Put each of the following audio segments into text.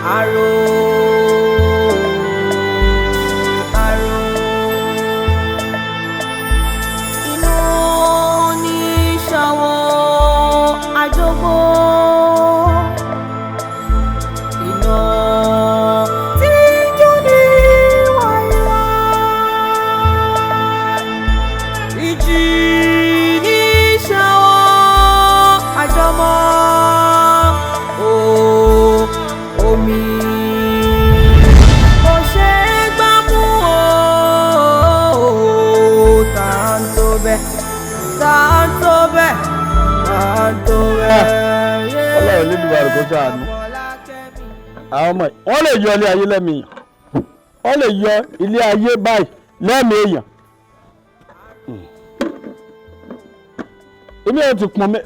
Àrò àrò inú ní ṣàwọ̀ àjọgbó iná tí ń jó ní wáyíwá ìjì ní ṣàwọ̀ àjọmọ́ o omi kò ṣe é gbámú o tá à ń tó bẹ́ẹ̀ tá à ń tó bẹ́ẹ̀ tá à ń tó bẹ́ẹ̀. Ọlọ́run Olódùmarè kó ṣàánú. Àwọn ọmọ yìí wọ́n lè yọ ilé ayé lẹ́mìí èèyàn, wọ́n lè yọ ilé ayé báyìí lẹ́mìí èèyàn. Èmi yóò ti pọn mi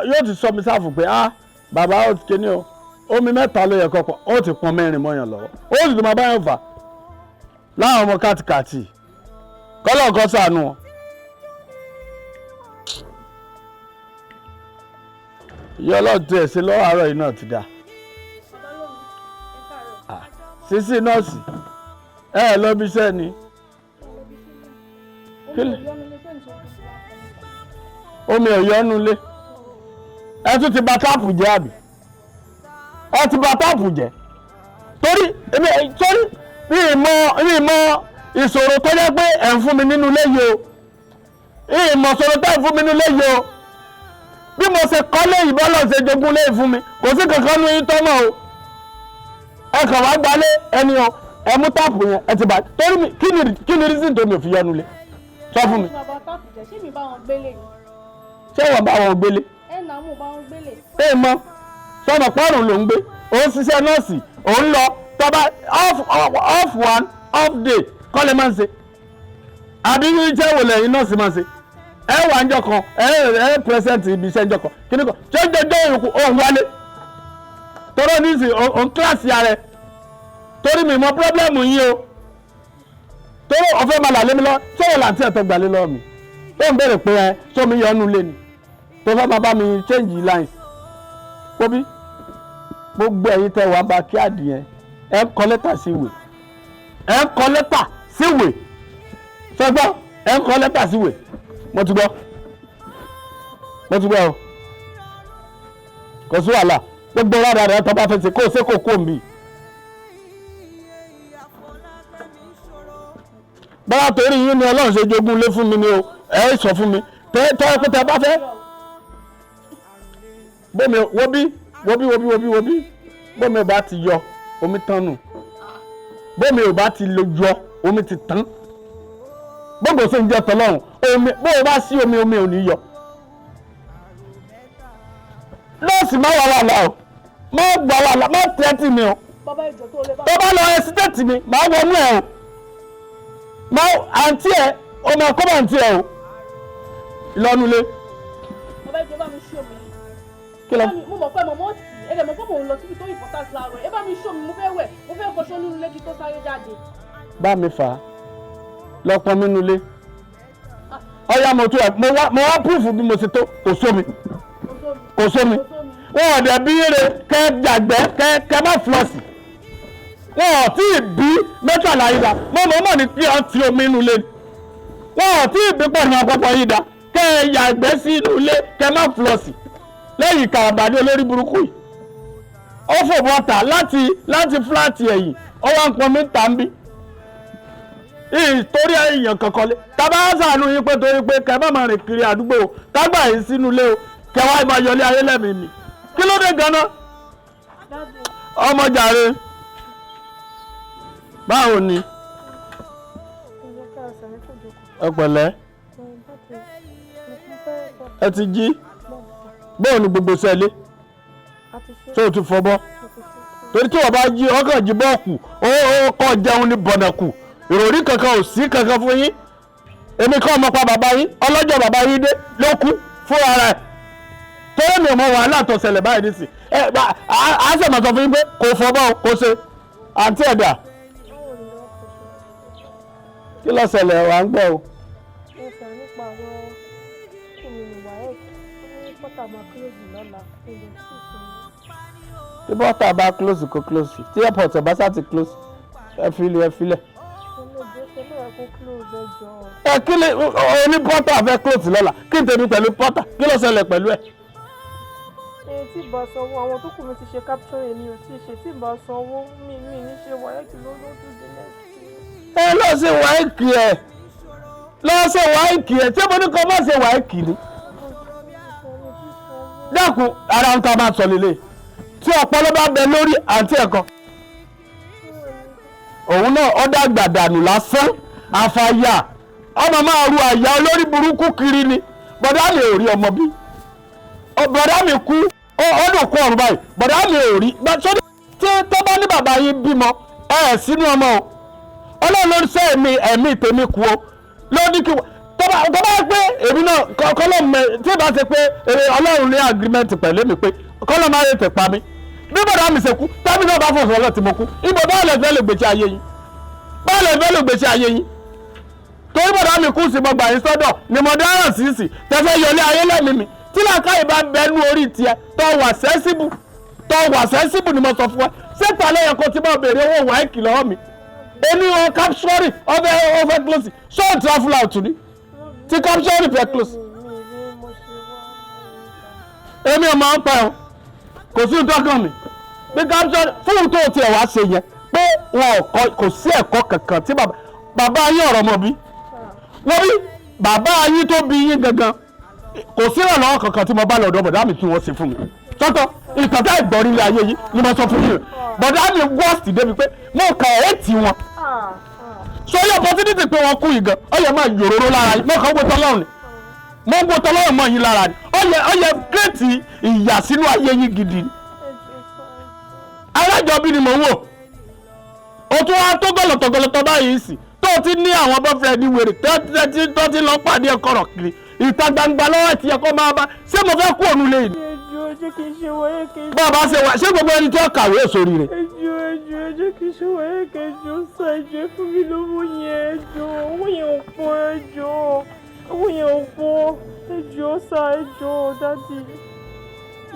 yóò ti sọ mi sáfù pé ah bàbá ó ti kíní o, omi mẹ́ta ló yẹ kọ́kọ́ ó ti pọn mẹ́rin mọ́yàn lọ́wọ́, ó sì tún máa báyọ̀ fà láwọn ọmọ kàtìkàtì kọ́lọ̀ kọ́ ṣàánú wọn. Ìyá ọlọ́run tí ẹ̀ ṣe lọ́wọ́ àárọ̀ yìí náà ti dà. Sísí nọ́ọ̀sì, ẹ ẹ lọ bí iṣẹ́ ni. Omi ò yọnu lé. Ẹ tún ti bà táàpù jẹ́ àbí? Ẹ ti bà táàpù jẹ́. Torí èmi torí mi ì mọ mi ì mọ ìṣòro tó jẹ́ pé ẹ̀ ń fún mi nínú ilé yìí o. Mi ì mọ ìṣòro tó ẹ̀ ń fún mi nínú ilé yìí o. Bí mo ṣe kọ́lé yìí bọ́lá ṣe jogún lé fún mi, kò sí kankan ní yín tọ́mọ̀ o. Ẹ kàn wá gbalé ẹni o, ẹ mú táàpù yẹn ẹ ti bà torí mi. Kí ni reason tó mi ò fi yọnu lé? Sọ fún mi. Bàbá táàpù jẹ́, ṣé mi bá wọn gbélé ni? Ṣé wọ́n bá wọn gbélé? Ẹ nà mú bá wọn gbélé. Ẹ mọ sọmọ pọ́ọ̀rùn ló ń gbé, òun ṣiṣẹ́ nọ́ọ̀sì, òun lọ tọ́ba off off one off day kọ́ lè máa ń ṣe. Àbí iṣẹ́ wo lẹ́yìn nọ́ọ̀sì máa ń ṣe? Ẹ wà ń jọ kan, ẹ ẹ present ibi iṣẹ́ ń jọ kan, kíní kan ṣé ń jọjọ́ ìrùkù òun wálé tọ́rọ nísìn òun kíláàsì ara ẹ. Torí mi mọ pírọ́blẹ́mù yín o, torí ọ̀fẹ́ máa là lé mi lọ sọ̀rọ̀ làǹtí ẹ̀ tó gbà lé lọ́wọ́ mi tó ń bèrè pé ẹ sómi yọ ọ́nú lé ni tó fẹ́ máa bá mi change lines. Kóbí gbogbo ẹ̀yin tẹ́ wàá bá kí adìyẹn, ẹ ń kọ lẹ́tà sí ìwé, ẹ ń kọ lẹ́tà sí ìwé, sọgbọ́n, ẹ ń kọ lẹ́tà sí ìwé. Mo ti gbọ́, mo ti gbọ́ o, kò sí wàhálà. Gbogbo rárá rẹ tó bá fẹ́ ṣe kó o ṣe kó kó mi. Bọ́lá torí yín ni Ọlọ́run ṣe jogún lé fún mi ni o. Ẹ sọ fún mi tẹ́ tẹ́ pé tẹ́ bá fẹ́ bómi wo bí wo bí wo bí wo bí wo bí bómi ò bá ti yọ omi tán nù, bómi ò bá ti lè yọ omi ti tán. Gbogbo ṣe ń jẹ tọlọ́run omi, bó o bá sí omi, omi ò ní yọ. Nọ́ọ̀sì, má wà wàhálà o, má gbà wàhálà, má tẹ́tì mi o. Bàbá ìjọ tó lè bá. Tó bá lọ ẹsítẹ́ẹ̀tì mi, má wọnú ẹ o, má àǹtí ẹ o, máa kọ́ bá àǹtí ẹ o ìlọnulẹ̀. Bàbá ìjọ, bá mi ṣí omi. Kí ló? Mo mọ̀ pé mo mọ̀ tì í, ẹ dẹ̀ mọ̀ pé mò ń lọ síbi tó important láàárọ̀. Ẹ bá mi ṣí omi, mo fẹ́ wẹ̀, mo fẹ́ fọṣọ nínú ilé kí tó sáré jáde. Bá mi fà á lọ́pọ̀ mi nulẹ̀. Ọ̀ya, mo tún ẹ̀ mo wá púrúfù bí mo ṣe tó. Kò sómi, kò sómi. Wọn ò dẹ̀ bí eré kẹ́ jàgbẹ́ kẹ́ kẹ́ má flọ́ọ̀sì. Wọn ò tí ì bí 13 yìí dá. Mo mọ̀ mọ̀ ní kí wọ́n ti omi inú ilé. Wọn ò tí ì bí pọ̀ ní àpapọ̀ yìí dá kẹ́ ẹ yàgbẹ́ sí inú ilé kẹ́ má flọ́ọ̀sì lẹ́yìn kàràbàdé olórí burúkú yìí. Ó fò bọ́tà láti fúláàtì ẹ̀yìn, ó wá ń pọn mí tà ń bí ìtorí èèyàn kankan lé tábà sànú yín pé torí pé kẹ má máa rìn kiri àdúgbò o, kágbà yín sínú ilé o, kẹ wá máa yọlé ayé lẹ́mìí mi. Kí ló dé ganan? Ọmọ jàre, báwo ni? Ẹ pẹ̀lẹ́, ẹ ti jí? Báwo ni gbogbo sẹ́lé? Ṣé o ti fọbọ́? Torí tí wọ́n bá jí ọkàn jí bọ́ọ̀kù ó kọ́ jẹun ní bọ̀nàkù, ìròrí kankan ò sí kankan fún yín. Èmi kọ́ ọmọ pa bàbá yín, ọlọ́jọ́ bàbá yín dé ló kú fúnra rẹ̀. Torí mi ò mọ wàhálà tó ṣẹlẹ̀ báyìí nísìn. Ẹ bá a ṣe máa sọ fún yín pé kò fọbọ́ o, kò ṣe àǹtí ẹ̀dà. Kí ló ṣẹlẹ̀ wà ń gbọ́ o? Ẹ sọ̀rọ̀ nípa àwọn kùnú ní WAEC, ó ní pọ́tà máa kúrò jù lọ́la, ilẹ̀ tí ì fún mi. Tí portal bá close, kó close. Tí airport bá sá ti close, ẹ filẹ̀, ẹ filẹ̀. Ẹ kí ni oní portal fẹ́ close lọ́la? Kí n tèmi pẹ̀lú portal? Kí ló ṣẹlẹ̀ pẹ̀lú ẹ̀? Ẹ tí bá sanwó, àwọn tó kù mi ti ṣe capture, mi ò tí ì ṣe. Tí bá sanwó, mi ní ṣe WAEC ló tún di next year. Ẹ lọ ṣe WAEC, ẹ lọ ṣe WAEC ẹ. Ṣé mo ní kó má ṣe WAEC ni? Dákun, ara ń ta máa sọ lélẹ̀ tí ọpọlọ bá bẹ lórí àǹtí ẹ̀kan òun náà, ó dàgbà dànù lásán, àfàyà ọmọ máa ru àyà olórí burúkú kiri ni. Bọ̀dá mi ò rí ọmọ bí. Bọ̀dá mi kú, ó dùn kú ọ̀run báyìí. Bọ̀dá mi ò rí sórí tí tó bá ní bàbá yín bímọ ẹ ẹ̀ sínú ọmọ o. Ọlọ́run ló ń sẹ́ ẹ̀mí ẹ̀mí tèmi kú o, ló ní kí tó bá pé èmi náà kọ́lọ́ mẹ tí ìbá ṣe pé Ọlọ́run ní agreement pẹ̀lú mi pé kọ́lọ́ máa tètè pa mí bí bọ̀dá mi ṣe kú, tàbí náà bá fọ̀fọ̀ ọlọ́ tí mo kú ibo, báwo lẹ fẹ́ lè gbèsè ayé yín? Báwo lẹ fẹ́ lè gbèsè ayé yín? Torí bọ̀dá mi kú sí, mo gbà yín sọ́dọ̀ ni mo dáràn sí sí tẹ́fẹ́ yọlé ayé lẹ́mìí mi. Tí làákàyè bá bẹnu orí tiẹ̀ tó wà sensible, tó wà sensible ni mo sọ fún ẹ. Ṣé tàlẹ́ yẹn kó tí mo béèrè owó WAEC lọ́wọ́ mi? Èmi wọn capturing ọbẹ̀ ọfẹ́ close, ṣé o travel out ni tí capturing fẹ́ close? Èmi ò máa ń pa ẹ̀, kò sí ìtọ́kàn mi bí capturing fún tó tiẹ̀ wá ṣe yẹn pé wọn ò kọ́. Kò sí ẹ̀kọ́ kankan tí bàbá yín ọ̀rọ̀ mọ̀ bí wọ́n bí bàbá yín tó bí yín gangan. Kò sí ìrànlọ́wọ́ kankan tí mo bá lọ́dọ̀ bọ̀dá mi tí wọ́n ṣe fún mi sọ́tọ̀. Ìtàn tá ìgbọ́rí ilé ayé yìí ni mo sọ fún yín. Bọ̀dá mi worst débi pé mo kà ẹ́ tì wọn sórí opportunity pé wọ́n kú yìí gan. Ó yẹ máa yòróró lára yìí. Mo kàn ń wo tọ́lọ́run ni, mo ń wo tọ́lọ́run mọ́ yín lára ni. Ó yẹ kírètì ìyà sínú ayé yín gidi ni. Alájọbí ni mò ń wò. O tún wá tó gọlọtọgọlọtọ báyìí sí tó o ti ní àwọn boyfriend wèrè tó ti lọ pàdé ẹ̀kọ́rọ̀ kiri ìta gbangba lọ́wọ́ ti ẹ̀kọ́ máa bá. Ṣé mo fẹ́ kú òun lé yìí? Ẹjọ́, jẹ́ kí n ṣe WAEC. Bá a bá ṣe wà, ṣé gbogbo ẹni tí ó kàwé sórí rẹ̀? Ẹjọ́, ẹjọ́, ẹjọ́ kí n ṣe WAEC. Ẹjọ́ sọ, ẹjọ́ fún mi lówó yẹn. Ẹjọ́, owó yẹn ò pọ̀. Ẹjọ́, owó yẹn ò pọ̀. Ẹjọ́ sá, ẹjọ́, daddy,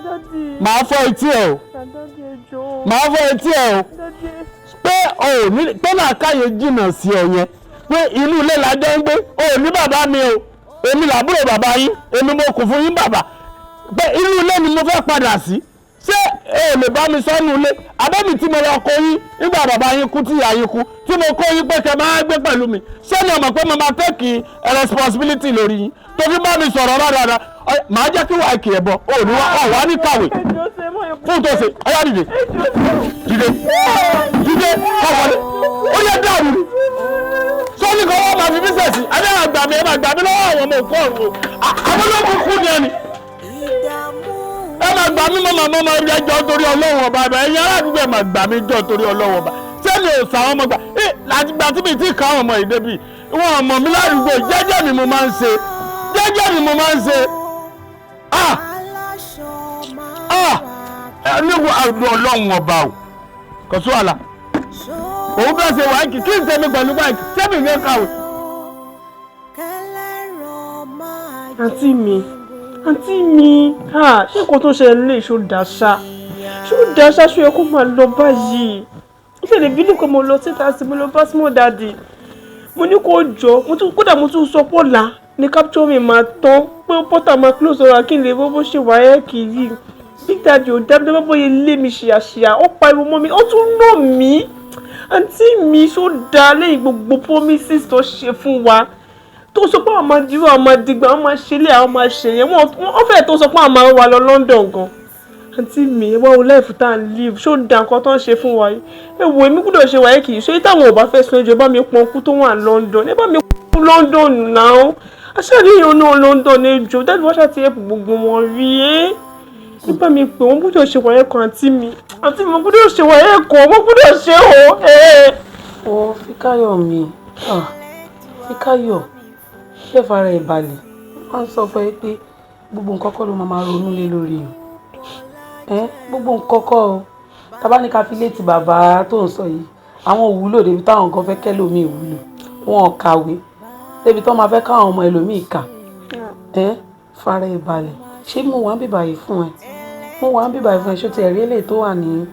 daddy. Màá fọ́ etí ẹ o. Daddy, ẹjọ́. Màá fọ́ etí ẹ o. Daddy. Pé o ò ní pé làákàyè jìnnà sí ọ yẹn pé inú ilé la jọ ń gbé. O ò ní bàbá mi o, èmi làbúrò bàbá yín, èmi mo kù fún yín bàbá, pé inú ilé ni mo fẹ́ padà sí. Ṣé ẹ lè bá mi sọ́nù ilé abẹ́mi tí mo lọ kó yín nígbà bàbá yín kú, tí ìyá yín kú, tí mo kó yín pé kẹ́ máa gbé pẹ̀lú mi? Ṣé mi ò mọ̀ pé mo máa take responsibility lórí yín tó fi bá mi sọ̀rọ̀ rádaràda? Màá jẹ́ kí wàá kì í bọ̀ ò ní wá ọ̀ wá ní kàwé Ẹjọ́ ṣe mọ́ ẹ̀kú. Fún tó ṣe, ọyá, dìde, dìde, dìde, kọ́ wọlé. Ó yẹ dàrú ni sọ́ni kan wọ́n máa fi bísẹ̀sì abẹ́ àgbà mi. Ẹ máa gbà mí lọ́wọ́ àwọn ọmọ òkú ọ̀run o. Àwọn ológun kú ni ẹni ẹ máa gbà mí. Mọ́ màmá máa rí ẹjọ́ torí Ọlọ́run Ọba ẹ̀. Ẹ̀yin aládùúgbò, ẹ máa gbà mí jọ torí Ọlọ́run Ọba. Sẹ́mi ò sọ àwọn ọmọ gbà ẹ láti gbà tí mi ti kà àwọn ọmọ yìí débi wọn mọ̀ mí ládùúgbò. Jẹ́jẹ́ mi mo máa ń ṣe, jẹ́jẹ́ mi mo máa ń ṣe. Ah ah, ẹ níwọ̀ àdùn Ọlọ́run Ọba o, kò sí wàhálà. Òun fẹ́ ṣe WAEC, kí n tẹ̀mí pẹ̀lú WAEC? Sẹ́mi ní kàwé. Àǹtí mi, àǹtí mi, ha, ṣé nǹkan tó ṣẹlẹ̀ lè ṣó dáṣá, ṣó dáṣá, ṣó yẹ kó máa lọ báyìí? Ó ṣẹlẹ̀ bínú pé mo lọ síta sí, mo lọ bá small daddy, mo ní kó jọ, mo tún kódà mo tún sọ pọ̀ là ní capture mi máa tán pé portal máa close ọ̀rọ̀ kí n lè bó bó ṣe WAEC yìí. Big daddy ò dá mi dá bóyá lé mi ṣìyàṣìyà, ó pariwo mọ́ mi, ó tún nà mí. Àǹtí mi, ṣó dáa lẹ́yìn gbogbo promises tó ṣe fún wa, tó sọ pé àwọn máa dúró, àwọn máa dìgbà, àwọn máa ṣe lé, àwọn máa ṣe yẹn, wọ́n fẹ́ẹ̀ tó sọ pé àwọn máa wà lọ London gan? Àǹtí mi, ẹ wá wo life tá à ń live. Ṣó da nǹkan tó ń ṣe fún wa yìí? Ẹ wò, èmi gbọ́dọ̀ ṣe WAEC yìí. Ṣé táwọn ò bá fẹ́ sun, ẹjọ́ bá mi pọn kú tó wà London, ẹ bá mi kú London náà, aṣáàríyàn náà London. Ẹjọ́ dájú, wọ́n ṣàti ẹ̀pù gbogbo wọn rí ẹ́. Ẹ bá mi pè wọ́n, gbọ́dọ̀ ṣe WAEC kan. Àǹtí mi, àǹtí mi, mo gbọ́dọ̀ ṣe WAEC kan, mo gbọ́dọ̀ ṣe o. Ó Fíkáyọ̀ mi, ah, Fíkáyọ̀, ṣé fara ẹ̀ balẹ̀. Wọ́n sọ fún ẹ pé gbogbo nǹkan kọ́ ló máa ronú lé lórí o. Ẹ gbogbo nǹkan kọ́ o. Tábà ní ká fi létí bàbá tó ń sọ yìí, àwọn ò wúlò débi táwọn kan fẹ́ kẹ́lòmíì wúlò. Wọn ò kàwé débi tó máa fẹ́ káwọn ọmọ ẹlòmíì kà. Ẹ fara ẹ̀ balẹ̀. Ṣé mo wà ń bìbà yìí fún ẹ? Mo wà ń bíbá ìfún ẹ̀ṣọ́ ti ẹ̀rí eléyìí tó wà ní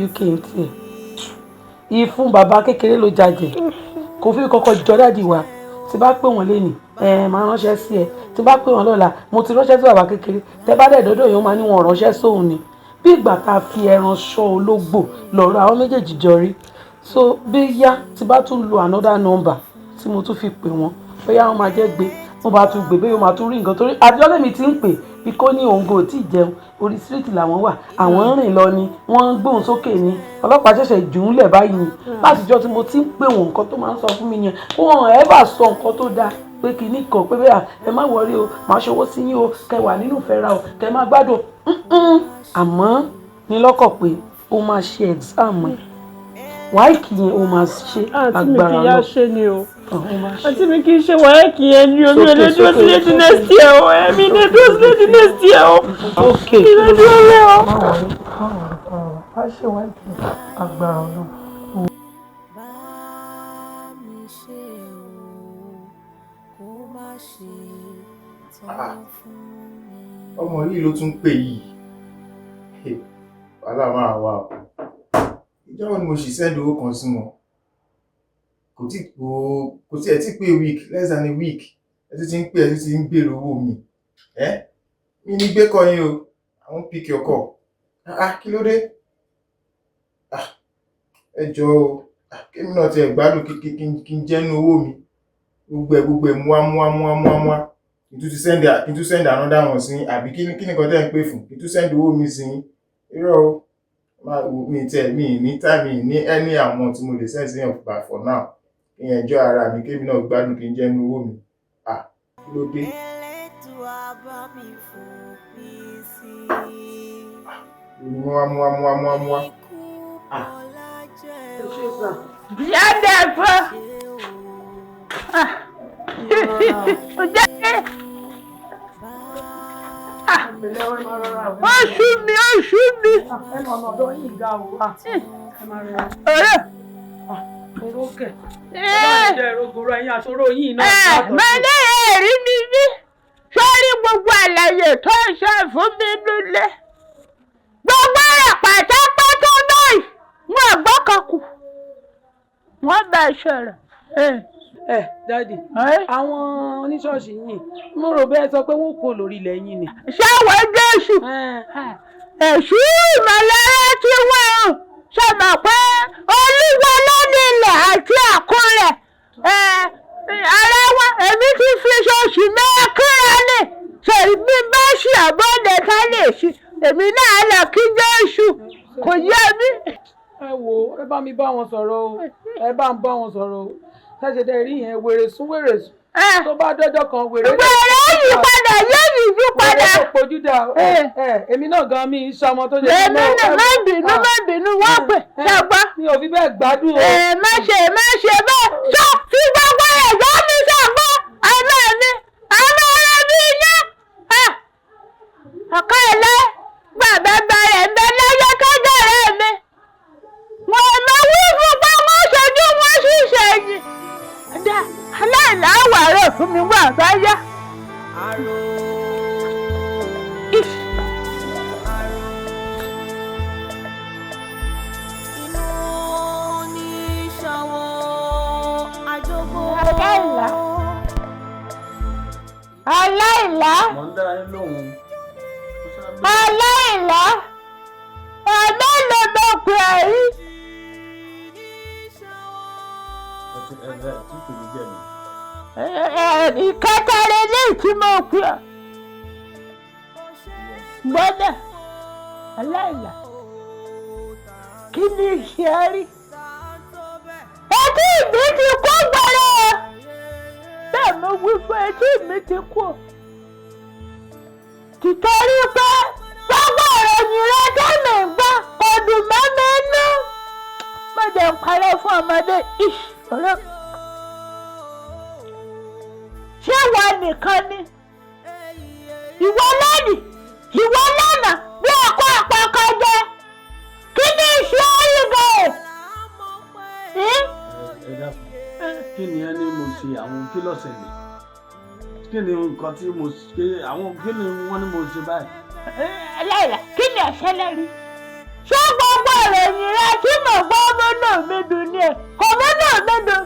UK ń tiẹ̀. Ìfún bàbá kékeré ló jajẹ. Kò fi kọ́kọ́ jọ daddy wa. Tí bá pè wọ́n lénìí, ẹ máa ránṣẹ́ sí ẹ. Tí bá pè wọ́n lọ́la, mo ti ránṣẹ́ sí bàbá kékeré. Tẹ bá dẹ̀ dọ́dọ̀ yẹn, ó máa ní wọn ránṣẹ́ sóun ni. Bí ìgbà tá a fi ẹran ṣọ́ ológbò lọ̀rọ̀ àwọn méjèèjì jọ rí. So bí yá tí bá tún lo another number tí mo tún fi pè wọ́n, bóyá wọ́n máa jẹ́ gbé, wọ́n bá tún gbé, bóyá wọ́n máa tún rí nǹkan torí àtijọ́ lèmi ti ń pè bí kò ní òun kò tí ì jẹun, orí street làwọn wà, àwọn ń rìn lọ ni, wọ́n ń gbóhùn sókè ni, ọlọ́pàá ṣẹ̀ṣẹ̀ jù ú lẹ̀ báyìí ni. Látijọ́ tí mo ti ń pè wọ́n, nǹkan tó máa ń sọ fún mi yẹn, wọ́n ẹ̀ bá sọ nǹkan tó dáa pé kinní kan pé bẹ́ẹ̀, ẹ má worry o, màá ṣòwò sí yín o, kẹ wà nínú ìfẹ́ra o, kẹ má gbádùn. Àmọ́ ní lọ́kọ̀ pé ó máa ṣe exam ẹ̀, WAEC yẹn, ó máa ṣe. Àǹtí mi, agbára kì í yá lọ. Ṣe ni o. Ó máa ṣe. Àǹtí mi, kì í ṣe WAEC yẹn ni o. Mi ò lè dúró sílé di next year o. Ẹ̀mí lè dúró sílé di next year o. Ok. Mi lè dúró lé o. Má worry, má worry, má worry, wá ṣe WAEC, agbára Ọlọ́run. Bá mi ṣe o, kó má ṣe tán fún mi. Ọmọ yìí ló tún pè yìí. Hey, wàhálà máa wà o. Ìjọ́ wo ni mo sì send owó kan sí wọn? Kò tí kò tí ẹ̀ tí pé week, less than a week, ẹ tún ti ń pè, ẹ tún ti ń béèrè owó mi. Ẹ mi ní gbé kọ́ yín o. I won't pick your call. Ah ah, kí ló dé? Ah, ẹ jọ̀ọ́ o. Ah, kémi náà tiẹ̀ gbádùn kí n jẹ́nu owó mi. Gbogbo ẹ̀ múá múá múá múá múá, kí n tún send another one sí yín, àbí kí ni nǹkan tẹ́ ń pè fún? Kí n tún send owó mi sí yín? Irọ́ o. Má wo mi tẹ mi ní time, mi ní any amount tí mo lè send sí yàn by for now. Kí n enjoy ara mi, kémi náà gbádùn, kí n jẹ́nu owó mi. Ah, kí ló dé? Elédùà bá mi fòpin sí. Múá múá múá múá múá. Ikú bọ́lá jẹ́. Yádẹ́fẹ́. Jẹ́ oṣù mi, oṣù mi. Ẹnu ọ̀nà ọ̀dọ́ yìí ga o. Ẹ máa rẹ. Ọ̀rẹ́. Orókè. Ẹ máa jẹ ìrogoro ẹ̀yin àṣọrò yìí náà. Ẹ mẹ́lẹ́ ẹ̀rí mi ní sórí gbogbo àlàyé tó ń ṣe fún mi nílé. Gbogbo rẹ̀ pátápátá báyìí, wọn gbọ́ kan kù. Wọ́n bá a sọ̀rọ̀. Ẹ daddy, àwọn oníṣọ́ọ̀ṣì yìí, mo rò bẹ́ẹ̀ sọ pé wọ́n kó lórí ilẹ̀ yín ni. Ṣáwọn Jésù èṣù ìmọ̀lára tí wọ́n ṣe mọ̀ pé Olúwa ló ní ilẹ̀ àti àkún rẹ̀. Ara wọn èmi ti fi ṣoṣù mẹ́ẹ̀kúra ni ṣèbí bá ṣì àbọ̀dé ká lè ṣe, èmi náà lọ kí Jésù kò yé mi. Ẹ wo, ẹ bá mi bá wọn sọ̀rọ̀ o, ẹ bá ń bá wọn sọ̀rọ̀ o. Ṣẹ̀ṣẹ̀ dẹ̀ rí yẹn, wèrè sún wèrè sún, tó bá dọ́jọ́ kan, wèrè Wèrè yí padà, yóò yí padà. Wèrè tó pojú dà. Ẹ èmi náà gan mi iṣẹ́ ọmọ tó jẹ́. Èmi náà, má bínú, má bínú, wọ́n pè ṣàgbọ́. Mi ò fi bẹ́ẹ̀ gbádùn o. Ẹ má ṣe, má ṣe bẹ́ẹ̀, sọ fi gbogbo rẹ̀ gbọ́ mi ṣàgbọ́ àmọ́ mi àmọ́ ara mi iná. Ọ̀ká ẹ̀lẹ́ bàbá bá rẹ̀ ń bẹ lọ́jọ́ tọ́jọ́ rẹ̀ mi. Wọ́n mọ wí fún pé wọ́n ṣojú, wọ́n sì ṣèyìn. Aláìláwà rẹ̀ fún mi wà bá yá. Àrò. Inú ní ṣọwọ́ àjọgbó. Aláìlá. Aláìlá. Mò ń dá yín lóhùn. Aláìlá. Ẹ̀mẹ́lò ló pè é rí. Ẹ tí kò ní jẹ mi. Ìkẹtẹrẹ ní ìtumọ̀ òkú ẹ̀. Gbọ́dọ̀ aláìlá. Kí ni ìṣe ẹ rí? Etí mi ti kú gbọ́dọ̀. Bẹ́ẹ̀ mo wí fún, etí mi ti kú. Tìtorí pé gbogbo ìròyìn rẹ tẹ́lẹ̀ ń gbọ́ kò dùn mọ́ mi nú. Mo jẹ́ ń parẹ́ fún ọmọdé ìṣòro. Ṣé ìwọ nìkan ni? Ìwọ lónìí, ìwọ lánàá, bí ọkọ àpapọ̀ jẹ. Kí ni ìṣe oyin gan-an? Ẹ dákun, kí ni ẹ ní mo ṣe? Àwọn kí ló ṣẹlẹ̀? Kí ni nǹkan tí mo ṣe? Àwọn kí ni wọ́n ní mo ṣe báyìí? Aláìlá, kí ni ṣẹlẹ̀ rí. Ṣé gbogbo ìròyìn rẹ tí mò ń gbọ́ múnú mi dùn ni ẹ̀ kò múnú mi dùn.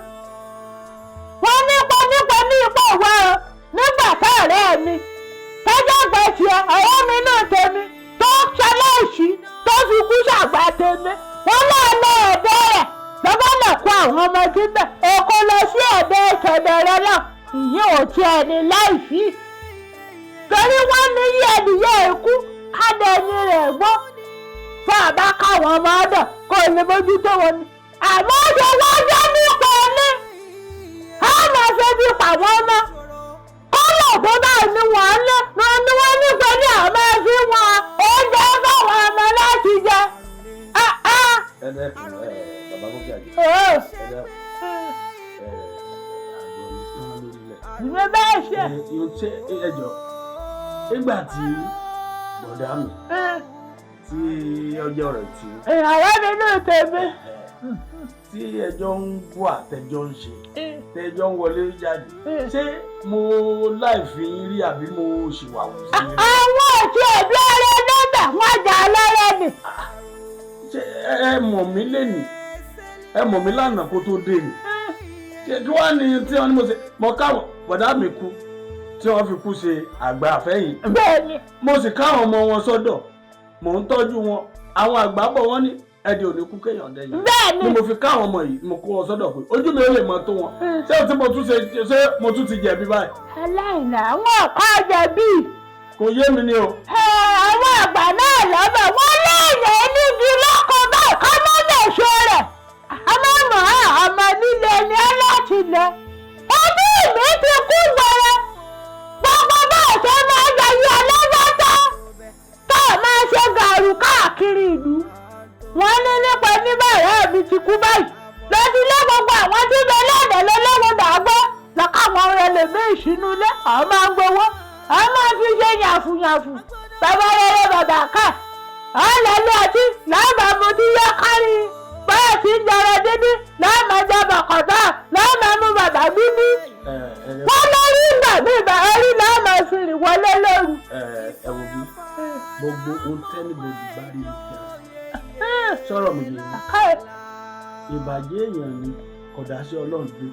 Wọ́n nípa nípa ní ipò wa o nígbà tá ọ̀rẹ́ mi tọ́jú àgbà tiẹ̀ ọ̀rẹ́ mi náà tèmi tó ṣaláìsí tó fi kú ṣàgbà tèmi wọ́n náà lọ ọ̀dọ́ rẹ̀ lọ́bọ̀ náà kó àwọn ọmọ síbẹ̀ oko lọ sí ọ̀dọ̀ ìṣẹ̀dọ̀ rẹ náà ìyẹn ò tiẹ̀ ní láìsí. Torí wọ́n ní yí ẹnìyẹ ikú kádẹ ẹni rẹ̀ gbọ́ fún àbá káwọn ọmọ ọ̀dọ̀ kó lè mójútó wọn ni. Àmọ́ ṣe wọ́n jẹ́ nípa ẹni á máa ṣe bí pàwọn ọmọ kọ́lọ̀ tó báyìí ni wọ́n lé wọn ni wọ́n ní pẹ̀lú àwọn máa fi wọn oúnjẹ fáwọn ọmọ láti jẹ. Ẹ dẹ́kun ẹ bàbá gòkè àjẹ. Ẹ dẹ́kun ẹ àgbọn ní tán lórílẹ̀. Ìwé bẹ́ẹ̀ ṣe. Ṣé ẹ jọ nígbà tí bọ̀dá mi tí ọjọ́ rẹ̀ tí. Ọ̀rẹ́ mi ní tèmi. Tí ẹjọ́ ń wà tẹjọ́ ń ṣe tẹjọ́ ń wọlé jáde ṣé mo láì fi yín rí àbí mo ṣì wà wù sí yín. Àwọn òtí ẹ̀bí ọ̀rẹ́ nọ́mbà wọn jà lọ́rẹ́ ni. Ṣé ẹ mọ̀ mí lénìí ẹ mọ̀ mí lánàá kó tó dé ni kí wàá ní tí wọ́n ní mo ṣe mo káwọn bọ̀dá mi kú tí wọ́n fi kú ṣe àgbà àfẹ́yìn. Bẹ́ẹ̀ni. Mo sì káwọn ọmọ wọn sọ́dọ̀ mò ń tọ́jú wọn àwọn àgbà bọ̀ wọ́n ní ẹdí ò ní kú kéèyàn dẹ́yìn. Bẹ́ẹ̀ni. Ni mo fi káwọn ọmọ yìí mo kó wọn sọ́dọ̀ pé ojú mi ò lè mọ tó wọn. Ṣé o tí mo tún ṣe ṣé mo tún ti jẹ̀bi báyìí. Aláìní àwọn ọ̀pá jẹ̀bi. Kò yé mi ni o. Àwọn àgbà náà lọ́bẹ̀ wọ́n léèyàn níbi lọ́kọ̀ báyìí kọ́ mọ́ lè ṣe rẹ̀. Ọmọ mọ̀ ọmọ líle ni ẹ láti lẹ. Ojú mi ti kú gbọrọ. Gbogbo báyìí ṣe máa ń jẹyí ọlọ́wọ́tọ́. Tó o máa ṣe gàrú káàkiri ìlú. Wọ́n ní nípa níbàrẹ́ mi ti kú báyìí. Lọ́dún lé gbogbo àwọn tí bẹ lọ́dọ̀ lọ́lọ́wọ́ dàgbọ́. Lọ́kàwọn ọ̀rẹ́ lè mí ìṣínú ilé, àwọn máa ń gbowó. Àwọn máa fi ṣe yàfùyàfù. Bàbá rere bàbá ká. Ọ̀lẹ́lẹ́ ọtí láàmà mu tí yọ kárí. Báyọ̀ tí ń jọrọ dídí láàmà jẹ bọ̀kọ̀tà láàmà mu bàbá dúdú. Wọ́n lórí ìgbà mi ìgbà orí láàmà fi rìn wọlé lóru. Ẹ wo bí gbogbo ohun tẹ́nibodì bá rí mi kí a sọ̀rọ̀ mi yẹn ìbàjẹ́ èèyàn ni kò dá sí Ọlọ́run dé.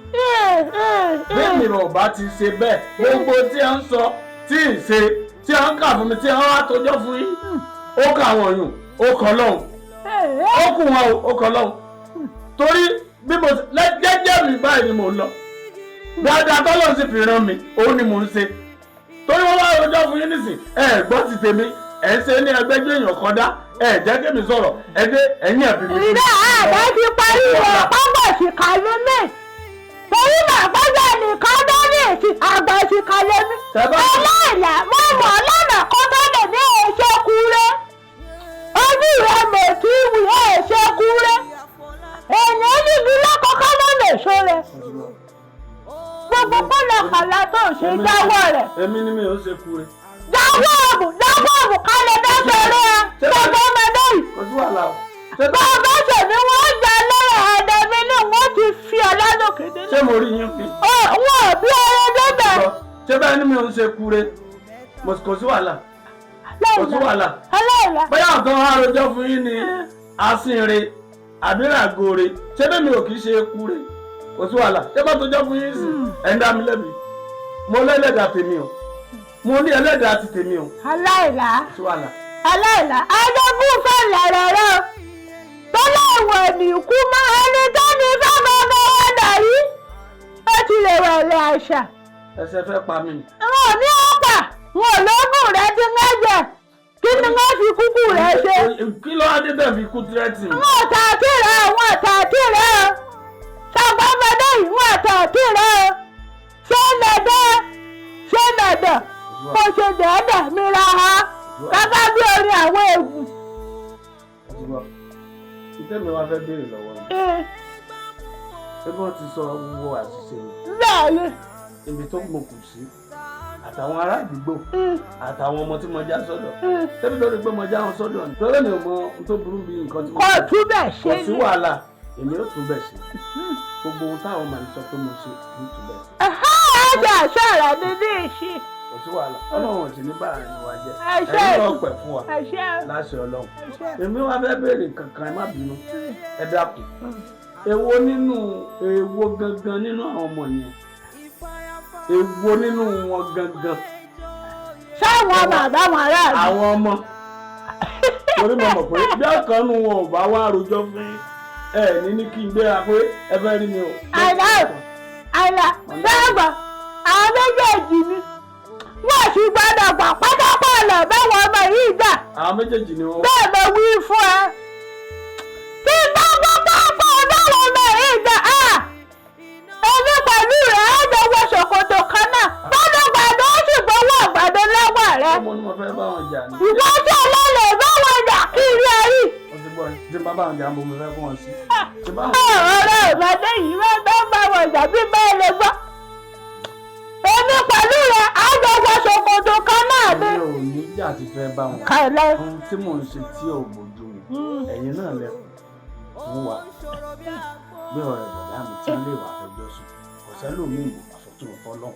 Bẹ́ẹ̀ mi ò bá ti ṣe bẹ́ẹ̀ gbogbo tí a ń sọ tí ì ṣe tí a ń kà fún mi tí a ń wá tọjọ́ fún yín ó kà wọ́n yùn ó kọ́ lọ́hùn ó kù wọn ó kọ́ lọ́hùn torí bí mo jẹ́jẹ́ mi báyìí ni mò ń lọ dáadáa tọ́lọ́ sì fi ràn mí òun ni mò ń ṣe torí wọ́n wá rojọ́ fún yín nísìn ẹ gbọ́ ti tèmi ẹ ń ṣe ní ẹgbẹ́jọ́ èèyàn kan dá ẹ jẹ́ kémi sọ̀rọ̀ ẹ dé ẹ̀yìn ẹ̀bí mi. Ìdá àbá ti parí rẹ̀ pápá ìsìkà lé mi. Torí màá gbọ́dọ̀ nìkan dání èsì àgbà ìsìkà lé mi. Aláìlà mo mọ̀ lọ́nà kó tó lè ní èso kúrẹ́. Ojú rẹ̀ mọ̀ tí wù èso kúrẹ́. Èèyàn níbi lọ́kọ̀ọ́kọ́ ló lè so rẹ̀. Gbogbo pálapàla tó ń ṣe dáwọ́ rẹ̀. Èmi ni mi ò ṣe kúrẹ́. Dáwọ́ ọ̀bù dáwọ́ ọ̀bù kálẹ̀ dáṣọ̀rọ̀ ẹ̀ gbogbo ọmọdé yìí. Kò sí wàhálà o. Bàbá ṣèmi wọ́n gbà lọ́rọ̀ ọ̀dọ̀ mi ní wọ́n ti fi ọlọ́dún kéde. Ṣé mo rí yín fi? Wọ́n ò bí ọrẹ débẹ̀. Ṣé báyìí ni mi ò ń ṣe kúrẹ́? Kò sí wàhálà. Kò sí wàhálà. Aláìlá. Bóyá nǹkan arojọ́ fún yín ni asínre àbíràgore ṣé bẹ́ẹ̀ mi ò kì í ṣe kúrẹ́? Kò sí wàhálà. Ṣé bá tojọ́ fún yín sí? Ẹ̀ ń dá mi lẹ́bi. Mo lẹ́lẹ́dàá tèmi o. Mo ní ẹlẹ́dàá ti tèmi o. Aláìlá. Kò sí wàhálà. Aláìlá. Adégún fẹ́ lọ̀rọ̀ rẹ o. Tọ́lá ìwọ̀n ní ikú mọ́ ẹni tó ní fẹ́ gbogbo wọn dàrí. Ó ti lè wẹ̀ lè àṣà. Ẹsẹ̀ fẹ́ pa mí. Wọn ò ní ọ̀pá, wọn ò lóògùn rẹ ti ń jẹ. Kí ni wọ́n fi kúkú rẹ ṣe? Kí ló wá dé bẹ́ẹ̀ fi kú tírẹ́tì mi? Wọn ò tà àti rẹ̀, wọn ò tà àti rẹ̀ o. Ṣàgbọ́n ọmọdé yìí, wọn ò tà àti rẹ̀ o. Ṣé mẹ̀dọ̀? Ṣé mẹ̀dọ̀? Mo ṣe dẹ̀ẹ́dẹ̀ mi ra ha. Gẹ́gẹ́ bí orin àwọn ègùn. Ìtẹ́mi wa fẹ́ béèrè lọ́wọ́ mi. Ṣé bí wọ́n ti sọ gbogbo àṣìṣe mi? Bẹ́ẹ̀ni. Ibi tó mo kù sí àtàwọn ará àdúgbò àtàwọn ọmọ tí mo já sọ́dọ̀. Ṣé bí lórí pé mo já wọn sọ́dọ̀ ni? Torí mi ò mọ ohun tó burú bí nǹkan tí mo Kò tún bẹ̀ ṣe Kò ni. sí wàhálà, èmi ò tún bẹ̀ ṣe. Gbogbo ohun táwọn màá sọ pé mo ṣe, èmi tún bẹ̀ ṣe. Ẹ̀hẹ́ ẹ̀jẹ̀ sọ̀rọ̀ mi ní ìṣe. Kò sí sí wàhálà. Ọlọ́run ò sì ní bá àárín wa jẹ́. Ẹ̀yin náà pẹ̀ fún wa láṣẹ Ọlọ́run. Èmi wá fẹ́ béèrè kankan, ẹ má bínú. Ẹ dákun. Èwo nínú èwo gangan nínú àwọn ọmọ yẹn? Èwo nínú wọn gangan? Sáwọn ọmọ àbáwọn aráàlú. Àwọn ọmọ. Torí mo mọ̀ pé bí ọ̀kan nínú wọn ò bá wá rojọ́ fún ẹ ní kí n gbéra pé ẹ fẹ́ rí mi o. Àìlá àìlá sáàgbà àwọn méjèèjì ni wọ́n sì gbọ́dọ̀ gbà pátápá lọ báwọn ọmọ yìí gbà. Àwọn méjèèjì ni wọ́n. Bẹ́ẹ̀ mo wí fún ẹ. Tí bá gbọ́ pápá báwọn ọmọ yìí gbà á. Èmi pẹ̀lú rẹ̀ á jọ wọ ṣòkòtò kan náà. Bọ́dọ̀ gbàdọ̀ ó sì gbowó àgbàdo lọ́wọ́ rẹ̀. Ọmọ ni mo fẹ́ bá wọn jà ní. Ìwọ tí ọlọ́lẹ̀ bá wọn jà kiri ẹ̀rí. Wọ́n ti gbọ́ tí bá bá wọn jà ń bo mo fẹ́ fún wọn sí. Ọ̀rọ̀ ìbàdàn yìí wọ́n bá bá wọn jà bí bẹ́ẹ̀ lè gbọ́. Èmi pẹ̀lú rẹ̀ á jọ wọ ṣòkòtò kan náà ni. Mi ò ní jà ti fẹ́ bá wọn. Kàlẹ́. Ohun tí mò ń ṣe tí ò bójú mu. Ẹ̀yin náà lẹ fún wa. Bí ọ̀rẹ́ bọ̀dá mi tí ń lè wà fẹjọ́ sùn. Ọ̀sẹ́ lòmí ìmọ̀ àfọ̀tún ọ̀fọ́lọ́.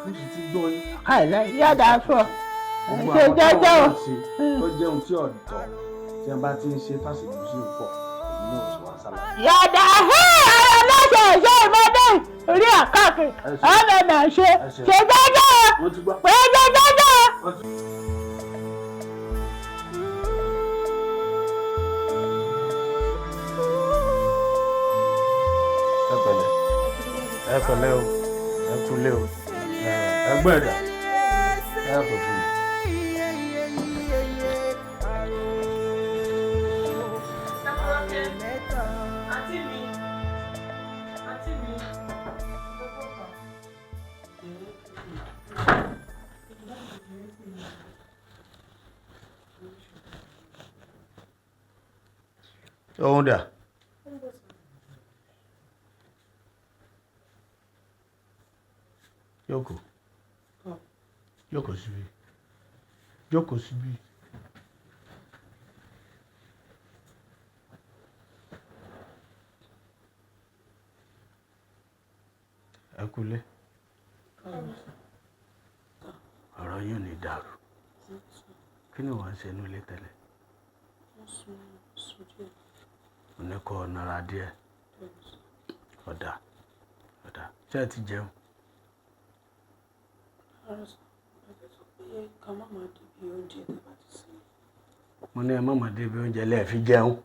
Mo sì ti gbọ́ yín. Kàlẹ́ yọ̀dà fún ọ. Gbogbo Ṣe àwọn jẹ́jẹ́ o. tó ń ṣe tó jẹun tí ọ̀dọ́ tí wọ́n bá ti ń ṣe tásìkò sí pọ̀ èmi náà ti wá sálà. Yọ̀dà hẹ́ ara lọ́sẹ̀ ṣe ìmọ̀dé orí àkàkì ọmọ náà ṣe ṣe jẹ́jẹ́ o. Wọ́n ti gbọ́. Ṣe jẹ́jẹ́ o. Ẹ pẹ̀lẹ́, ẹ pẹ̀lẹ́ o, ẹ kúlé o, ẹ gbọ́ ẹ̀dá, ẹ kò fún mi. Àǹtí mi, àǹtí mi. Òun dà? Jókòó. Jókòó síbí. Jókòó síbí. Ẹ kúlé. Ọ̀rọ̀ yóò ní dàrú. Kí ni wọ́n ń ṣe nílé tẹ́lẹ̀? Mo ní kó o nara díẹ̀. Ọ̀dà ọ̀dà ṣé ẹ ti jẹun? Mo ní ẹ má má débi oúnjẹ lẹ́ẹ̀ fi jẹun.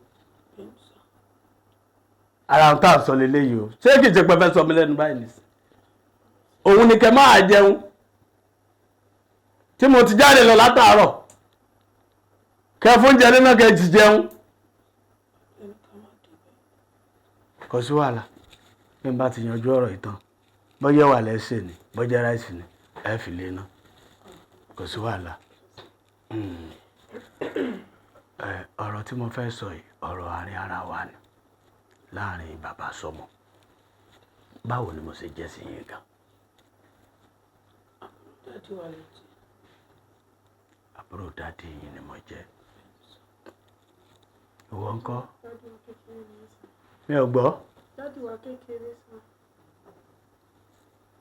Ara ń tà sọ leléyìí o. Ṣé kìí ṣe pé fẹ́ sọ mi lẹ́nu báyìí nìsín? Òun ni kẹ máa jẹun. Tí mo ti jáde lọ látàárọ̀. Kẹ fún oúnjẹ nínú kẹ ti jẹun. Kò sí wàhálà. Bí n bá ti yanjú ọ̀rọ̀ ìtàn, bọ́jẹ́ wà lẹ́sẹ̀ ni, bọ́jẹ́ ráìsì ni, ẹ fi lé ná. Kò sí wàhálà. Ọ̀rọ̀ tí mo fẹ́ sọ yìí, ọ̀rọ̀ àárín ara wa ni. Láàárín bàbá sọmọ. Báwo ni mo ṣe jẹ́ sí yín gan? Dádì wa lè jẹ́. Àbúrò dádì yín ni mo jẹ́. Ìwọ ńkọ́? Dádì wa kékeré ni sà. Mi ò gbọ́. Dádì wa kékeré sà.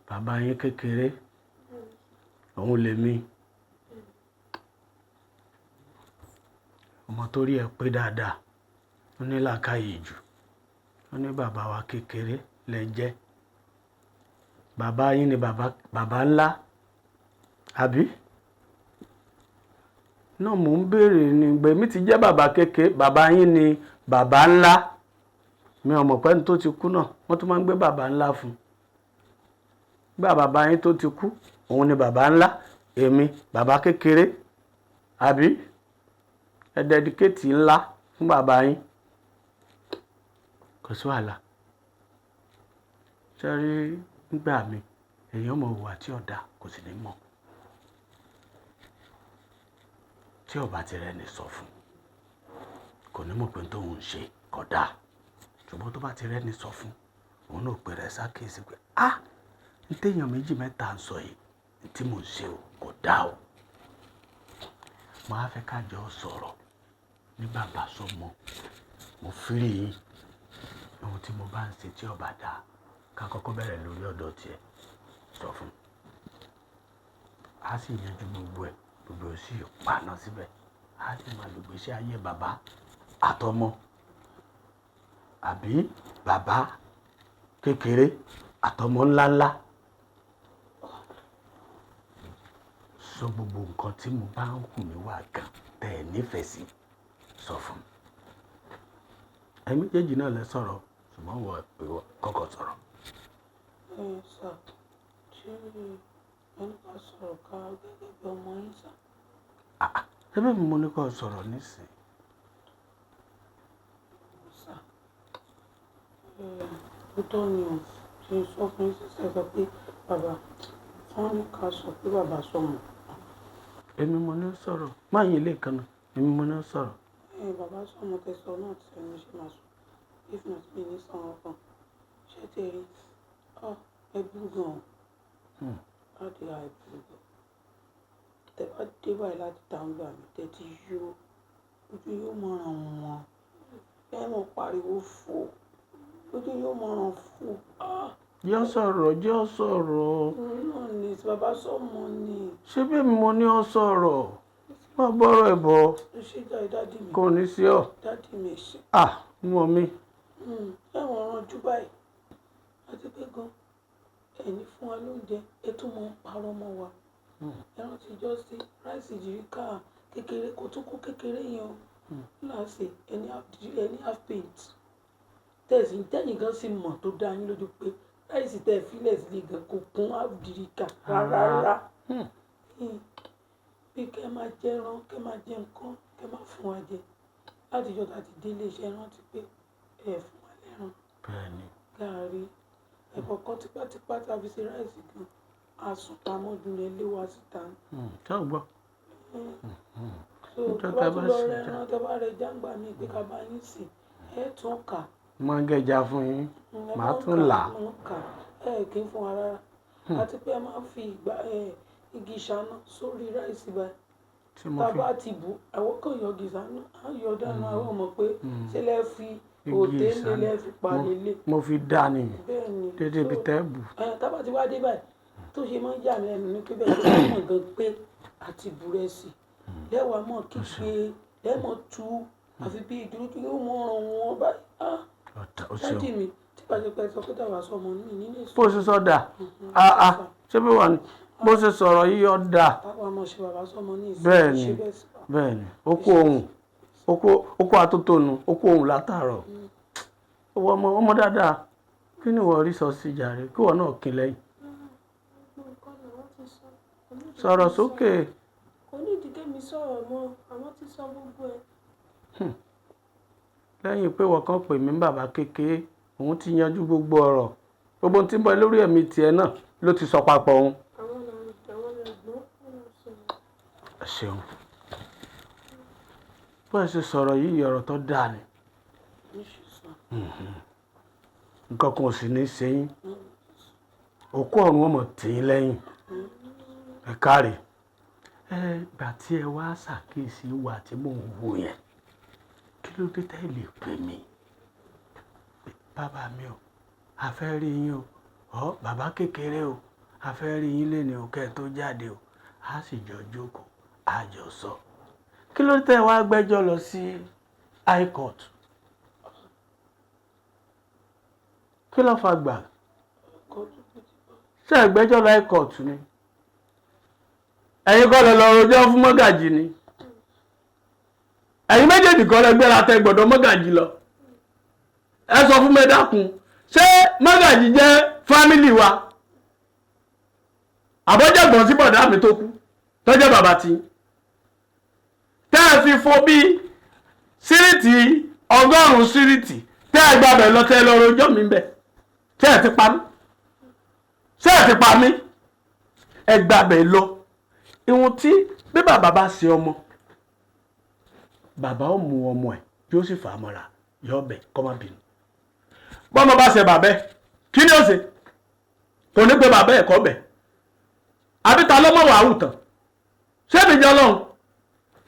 Bàbá yín kékeré, òun lèmi. Ọmọ tó rí ẹ pé dáadáa, ó ní làákàyè jù. Ó ní bàbá wa kékeré lẹ jẹ́. Bàbá yín ni bàbá ńlá, àbí? Náà mò ń béèrè ni gbèmí ti jẹ́ bàbá kékeré, bàbá yín ni bàbá ńlá. Mi ò mọ̀ pé ẹni tó ti kú náà, wọ́n tún máa ń gbé bàbá ńlá fún un. Gbà bàbá yín tó ti kú, òun ni bàbá ńlá, èmi bàbá kékeré, àbí? Ẹ dẹ́díkéètì ńlá fún bàbá yín. Kò sí wàhálà. Ṣé rí nígbà mi, èèyàn mọ̀ hùwà tí ọ̀dà kò sì ní mọ̀. Tí ó bá ti rẹ́ni sọ fún, kò ní mọ̀ pé tóun ń ṣe kò dáa. Ṣùgbọ́n tó bá ti rẹ́ni sọ fún, òun náà pè rẹ̀ sákèésí pé, "Á, n téèyàn méjì mẹ́ta ń sọ yìí, n tí mò ń ṣe o kò dáa o." Màá fẹ́ ká jọ sọ̀rọ̀ ní bàbá sọmọ. Mo fìrí yín. Ohun tí mo bá ń ṣe tí ó bá dáa, ká kọ́kọ́ bẹ̀rẹ̀ lórí ọ̀dọ̀ tiẹ̀. Sọ fún un. Á sì yanjú gbogbo ẹ̀, gbogbo ẹ̀ sì paná síbẹ̀. Á sì máa lògbèsè ayé bàbá àtọmọ, àbí bàbá kékeré àtọmọ ńláńlá. Sọ gbogbo nǹkan tí mo bá ń hù níwà gan tẹ́ ẹ nífẹ̀ẹ́ sí, sọ fún mi. Ẹ̀yin méjèèjì náà lẹ sọ̀rọ̀, ṣùgbọ́n wọ ìwọ kọ́kọ́ sọ̀rọ̀. Ẹ sà, ṣé ẹni ká sọ̀rọ̀ ká gẹ́gẹ́ bí ọmọ yín sà? Ṣé bẹ́ẹ̀ ni mo ní kó sọ̀rọ̀ nísìnyí? Sà, òótọ́ ni o, ṣe sọ fún yín sísẹ sọ pé bàbá wọ́n ní ká sọ pé bàbá sọmọ. Èmi mo ní sọ̀rọ̀, má yin ilé kan náà, èmi mo ní sọ̀rọ̀. Ẹ bàbá sọmọ tẹsán náà ti ẹnu ṣe máa sọ, if not mi ní sọ̀rọ̀ kan. Ṣé tí ẹ rí? Ẹ burú gan-an. Láti ra ẹ burú gan. Tẹ bá dé báyìí láti ta ń gbà mí, tẹ ti yó, ojú yóò mọ ràn wọ́n. Ẹ mọ̀ pariwo fò, ojú yóò mọ ràn fò. Jẹ́ sọ̀rọ̀, jẹ́ sọ̀rọ̀. Òun náà ni bàbá sọmọ ni. Ṣé bí mo ní ọ sọ̀rọ̀? Má bọ́rọ̀ ẹ̀ bọ̀. Ṣé jáde dádì mi? Kò ní sí ọ. Dádì mi ṣe. Mọ̀ mi. Ẹ wọ̀n ranjú báyìí. Àti pé gan, ẹni fún wa lóúnjẹ, ẹ tún mọ̀ ń parọ́ mọ́ wa. Ẹ rántí ijọ́ sí ráìsì jìríkà kékeré, kò tún kó kékeré yẹn o. Láàṣẹ ẹni half paint. Tẹ̀sí tẹ̀yìn gan sì mọ̀ tó dá yín lójú pé ráìsì tẹ̀ fílẹ̀ sílẹ̀ gan kò kún half jìríkà rárá. Bí kẹ́ máa jẹ ẹran, kẹ́ máa jẹ nǹkan, kẹ́ máa fún wa jẹ. Láti ìjọ tá ti dé ilé iṣẹ́ rántí pé ẹ fún wa lẹ́ran. Bẹ́ẹ̀ni. Gààrí, ẹ̀kọ́ kan tipátipá tá fi ṣe ráìsì gan, a sùn pamọ́ dùn lé lé wa síta. Ṣé o gbọ́? So tó bá tún lọ rẹ ẹran, tó bá rẹ jáǹgbà mi pé ká bá yín sè, ẹ tún kà. Máa ń gẹja fún yín, màá tún là. Ẹ kì í fún wa rárá. Àti pé ẹ máa ń fi ìgbà igi ìṣáná sórí ráìsì báyìí. Tá bá ti bù, àwọn kan yọ igi ìṣáná, á yọ dànù, àwọn mọ̀ pé ṣé lẹ fi òté lé lẹ fi pa lélẹ̀. Mo fi dá ni. Bẹ́ẹ̀ni. Dédé ibi tẹ́ bù. Tá bá ti wá dé báyìí, tó ṣe máa ń yà mí lẹ́nu ní pé bẹ́ẹ̀ tó bá mọ̀ gan pé àti búrẹ́sì. Lẹ́wàá mọ̀ kígbe, lẹ́mọ̀ tú, àfi bí ìdúró yóò mọ̀ ràn wọ́n báyìí. Dádì mi, tí bá ṣe pẹ́ sọ pé tàwa sọmọ ní nílé sọ. Bó ṣe sọ dà, ṣé bí wà ní bó ṣe sọ̀rọ̀ yìí ọ dà. Táwa mọ̀ ṣe bàbá sọmọ ní ìsìn. Bẹ́ẹ̀ni, bẹ́ẹ̀ni, ó kó ohun, ó kó atótónu, ó kó ohun látàárọ̀. Ọmọ ọmọ dáadáa, kí ni ìwọ rí sọ sí jàre, kí ìwọ náà kín lẹ́yìn. Sọ̀rọ̀ sókè. Kò ní ìdí kémi sọ̀rọ̀ mọ́, àwọn ti sọ gbogbo ẹ̀. Lẹ́yìn pé wọ́n kàn pè mí bàbá kékeré, òun ti yanjú gbogbo ọ̀rọ̀. Gbogbo ohun tí ń bọ̀ lórí ẹ̀mí tiẹ̀ náà ló ti sọ papọ̀ òun. Àwọn ẹ̀gbọ́n ló sọ̀rọ̀. Ẹ ṣeun. Bó ẹ ṣe sọ̀rọ̀ yìí, ọ̀rọ̀ tó dáa ni. Nǹkan kan ò sì ní ṣe yín. Òkú ọ̀run ọmọ tì í lẹ́yìn. Ẹ káre. Ẹ gbà tí ẹ wá ṣàkíyèsí ìwà tí mò ń wò yẹn, kí ló dé tẹ́ lè pè mí? Bàbá mi o, a fẹ́ rí yín o. Ọ̀ bàbá kékeré o, a fẹ́ rí yín léni o kẹ́ ẹ tó jáde o. A sì jọ jókòó, a jọ sọ. Kí ló dé tẹ́ wá gbẹ́jọ́ lọ sí high court? Kí ló fa gbà? Ṣé ẹ gbẹ́jọ́ lọ high court ni? Ẹ̀yin kọ́ lẹ lọ rojọ́ fún mọ́gàjì ni. Ẹ̀yin méjèèjì kọ́ lẹ gbéra tẹ gbọ́dọ̀ mọ́gàjì lọ. Ẹ sọ fún mi dákun, ṣé mọ́gàjì jẹ́ fámìlì wa? Àbọ̀jẹ̀gbọ́n sí bọ̀dá mi tó kú, tó jẹ́ bàbá tí. Tẹ́ ẹ fi fo bí síríìtì 100 síríìtì, tẹ́ ẹ gbàbẹ̀ lọ tẹ́ ẹ lọ rojọ́ mi bẹ̀. Ṣé ẹ ti pa mí? Ṣé ẹ ti pa mí? Ẹ gbàbẹ̀ lọ. Ìwọ̀n tí bí bàbá bá ṣe ọmọ, bàbá ó mú ọmọ ẹ̀ yóò sì fà á mọ́ra, yóò bẹ̀ kó má bínú. Bọ́mọ bá ṣe bàbẹ́, kí ni ó ṣe? Kò ní pé bàbá ẹ̀ kọ́ bẹ̀. Àbí ta ló mọ̀ wàá hù tán? Ṣé mi jẹ́ Ọlọ́run?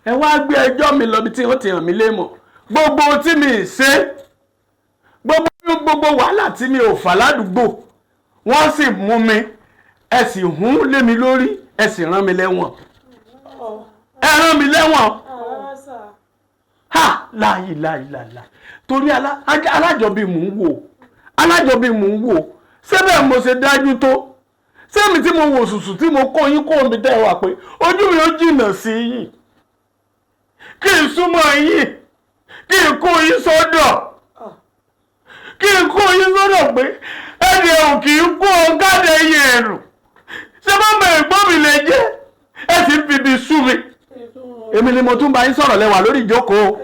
Ẹ wá gbé ẹjọ́ mi lọ bí tí wọ́n ti hàn mí lémọ̀. Gbogbo tí mi ṣe, gbogbo wàhálà tí mi ò fà ládùúgbò, wọ́n sì mú mi, ẹ sì hún lé mi lórí. Ẹ sì rán mi lẹ́wọ̀n, ẹ rán mi lẹ́wọ̀n. Ha, láàyè láàyè láàyè, torí alájọbí mò ń wò, alájọbí mò ń wò. Síbẹ̀ mo ṣe dájú tó sẹ́mi tí mo wò sùsù tí mo kó yín kó mi tẹ́ wà pé ojú mi ó jìnnà sí yín, kí n súnmọ́ yín, kí n kó yín sọ́dọ̀, kí n kó yín sọ́dọ̀ pé ẹni ò kì í kó ọ̀gádẹ yẹn ẹ̀rù. Ṣé bá mọ ẹ̀gbọ́n mi lè jẹ́? Ẹ sì ń fi ibi sú mi. Èmi ni mo tún bá yín sọ̀rọ̀, lẹ́wà lórí ìjókòó.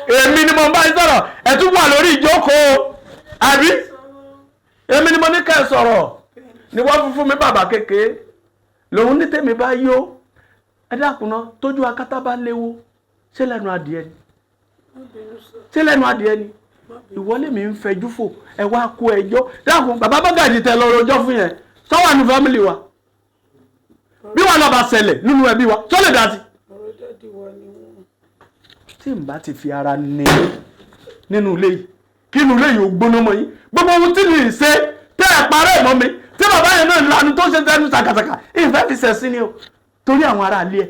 Èmi ni mo bá yín sọ̀rọ̀, ẹ tún wà lórí ìjókòó, àbí? Èmi ni mo ní ká ẹ sọ̀rọ̀ ni wọ́n fún fún mi. Bàbá kékeré lòun ní tèmi bá yó. Ẹ dákun náà, tójú akátá bá léwu, ṣé lẹ́nu adìẹ ni? Ṣé lẹ́nu adìẹ ni? Ìwọlé mi ń fẹjú fò, ẹ wá kó ẹjọ́. Dákun, bàbá bọ́gàjì tẹ lọ rojọ́ fún yẹn, sọ́wọ́ ní family wa, bí wàhálà bá ṣẹlẹ̀ nínú ẹbí wa, tó lè dá sí? Tí n bá ti fi ara ní nínú ilé yìí, kí inú ilé yìí ó gbóná mọ́ yín, gbogbo ohun tí mi ì ṣe tẹ́ ẹ̀ parẹ́ mọ́ mi, tí bàbá yẹn náà lanu tó ṣe tẹnu ṣàkàṣàkà, ìfẹ́ fi ṣẹ̀ sí ni o. Torí àwọn ará ilé ẹ̀,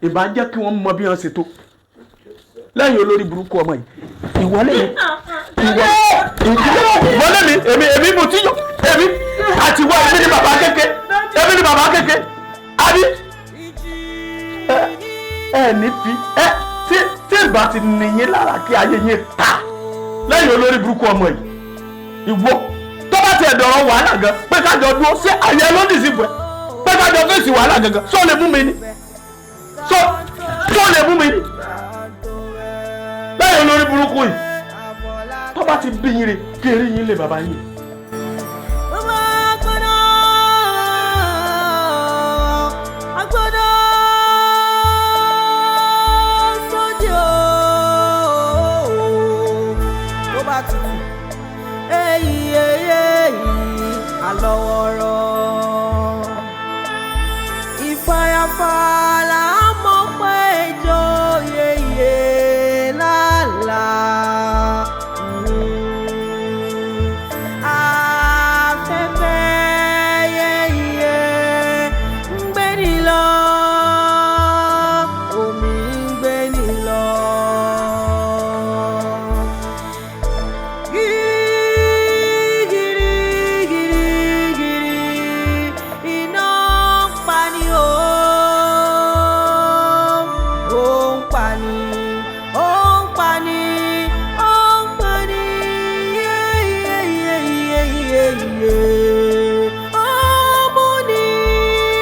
ìbá jẹ́ kí wọ́n mọ bí wọ́n ṣe tó lẹ́yìn olórí burúkú ọmọ yìí. Ìwọlé mi, ìwọlé mi, èmi mo ti yọ èmi àti wọ. Èmi ni bàbá kéke, èmi ni bàbá kéke, àbí? Ẹ ní fi ẹ tí ìbá ti nìyín lára kí ayé yín ta lẹ́yìn olórí burúkú ọmọ yìí. Ìwọ tó bá tiẹ̀ dọ̀rọ̀ wàhálà gan pé kájọ dúró sí àyẹ̀ lódì sí fún ẹ, pé kájọ fèsì wàhálà gangan, sọ lè mú mi ni? Sọ lè mú mi ni lẹ́yìn olórí burúkú yìí? Tó bá ti bí yín re, kí eré yín lè bàbá yín. Agbọ́dọ̀ sódì o, tó bá tutù, èyí èyí èyí àlọ́wọ́rọ́ ìfàyàfà.